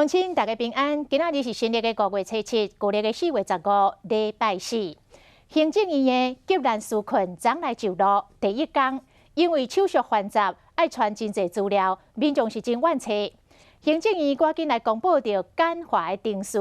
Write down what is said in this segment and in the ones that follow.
鄉親大家平安，今仔日是新曆的5月初7，舊曆的4月15，禮拜四。行政院的急難紓困昨來就路第一工，因為手續繁雜，愛傳真濟資料，民眾是真怨氣。行政院趕緊來公布著簡化的程序，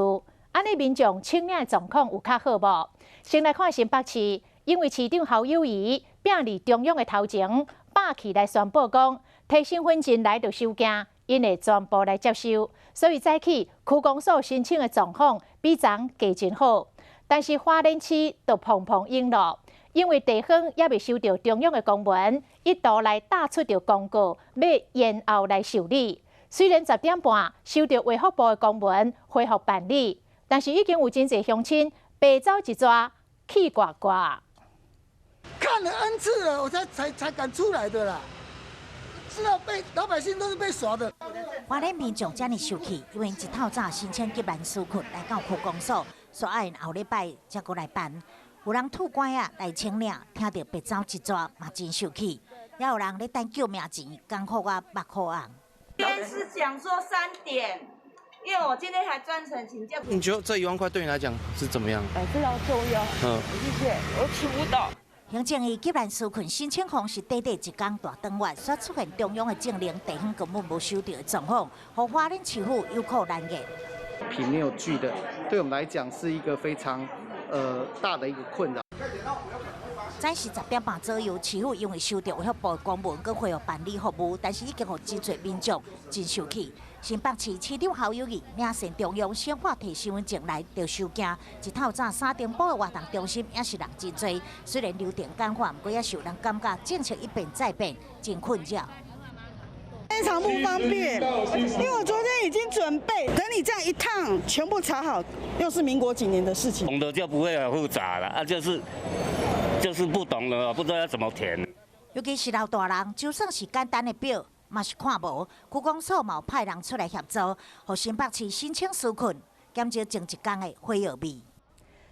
按呢民眾請領的狀況有較好無？先來看新北市，因為市長侯友宜摒佇中央的頭前，霸氣來宣布講，提身份證來就收驚，𪜶會全部來接收，所以早起區公所申請的狀況比昨加真好。但是花蓮市就膨膨湧咯，因為地方猶未收著中央的公文，一度來打出著公告，欲延後來受理。雖然10點半收著衛福部的公文恢復辦理，但是已經有真濟鄉親白走一逝，氣掛掛。看了 N 次了，我才敢出來的啦。是啊，被老百姓都是被耍的。花蓮民眾遮爾受氣，因為一透早申請急難紓困來到區公所，說愛後禮拜才閣來辦。有人拄拐仔來請領，聽著白走一逝嘛真受氣。也有人咧等救命錢，艱苦啊目苦紅。今天是講說3點，因為我今天還專程請假。你覺得這1萬塊對你來講是怎麼樣？哎，非常重要。嗯，謝謝，我聽不到。行政院急難紓困申請方是短短一工大轉彎，煞出現中央的政令，地方根本無收著的狀況，予花蓮市府有苦難言。憑沒有據的，對我們來講是一個非常大的一個困擾。早時10點半左右，市府因為收著衛福部公文，閣恢復辦理服務，但是已經予真濟民眾真受氣。新北市市長侯友宜領先中央先發提身份證來就收驚，一透早三重埔的活動中心也是人真濟，雖然流程簡化，毋過也是有人感覺政策一變再變，真困擾。非常不方便，因為我昨天已經準備，等你這樣一趟全部查好，又是民國幾年的事情。懂得就不會很複雜了，啊，就是不懂了，不知道要怎麼填。尤其是老大人，就算是簡單的表，嘛是看無。區公所嘛有派人出來協助，予新北市申請紓困，減少前一工的火藥味。